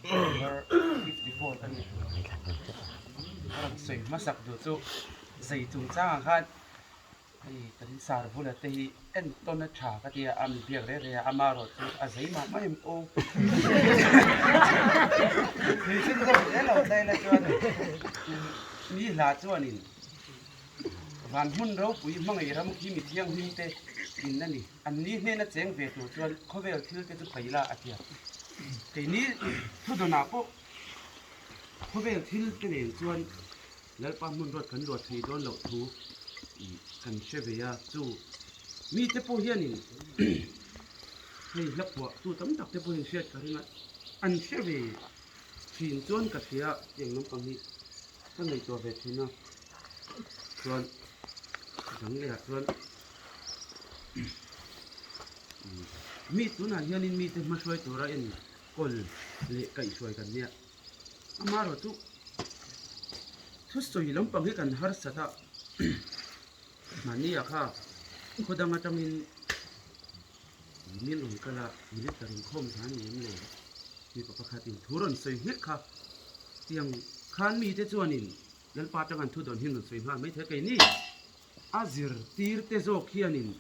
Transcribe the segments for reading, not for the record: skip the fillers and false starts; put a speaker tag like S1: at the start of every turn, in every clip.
S1: Number 54 ka ni. Ka rawn sawi hmasak duh chu zei chungchangah khan hei kan Sarvula te hi entawn a tha ka ti a, a mi biak reng reng a, amaherawh chu a zei mah mah em aw. Thil deuh zel lo daih la chuan mi hla chuanin van hmun ropui hmangaih ram khi mi thianghlim te in a ni. An ni hnena cheng ve tur chuan khawvel thil te chu paih la a ti a. Keini thudawnah pawh khawvel thil te nen chuan Lalpa hmun ruat kan luah thei dawn loh thu kan hre ve a. Chu mite pawh hianin hei hla phuah tu tam tak te pawhin hriat ka ring a, an hre ve thin chuan ka hria tiang lampang hi ka ngaihtuah ve thin a. Chuan dang lehah chuan. Mi tunah hianin mite hmahruai tura enkawl leh kaihhruai kan nia. Amaherawh chu thusawi lampang hi kan harsat a, mahnia kha khaw dang atangin min rawn kal a, minister inkhawm zan a ni em le? Mipa pakhatin thu rawn sawi nghek kha tiang khan mite chuanin Lalpa atang an thu dawn hi rawn sawi nghal maithei a, keini A zirtir te zawk hianin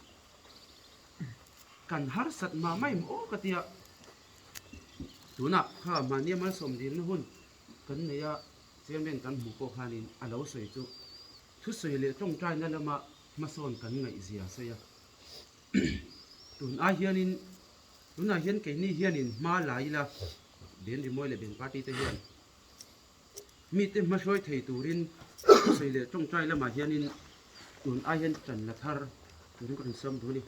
S1: kan harsat mah mai maw ka tia. Tunah kha mahnia malsawm dilna hun kan nei a, chairman kan hmuh pawh khanin a lo sawi chu thusawi leh tawngtaina lama hmasawn kan ngaihzia a sawi a. Tun ai hianin tunah hian keini hianin hma la ila Ben Rimawi leh Ben Party te hian Mite hmahruai thei turin thusawi leh tawngtai lamah hianin tun ai hian tan la thar turin ka rawn sawm duh a ni.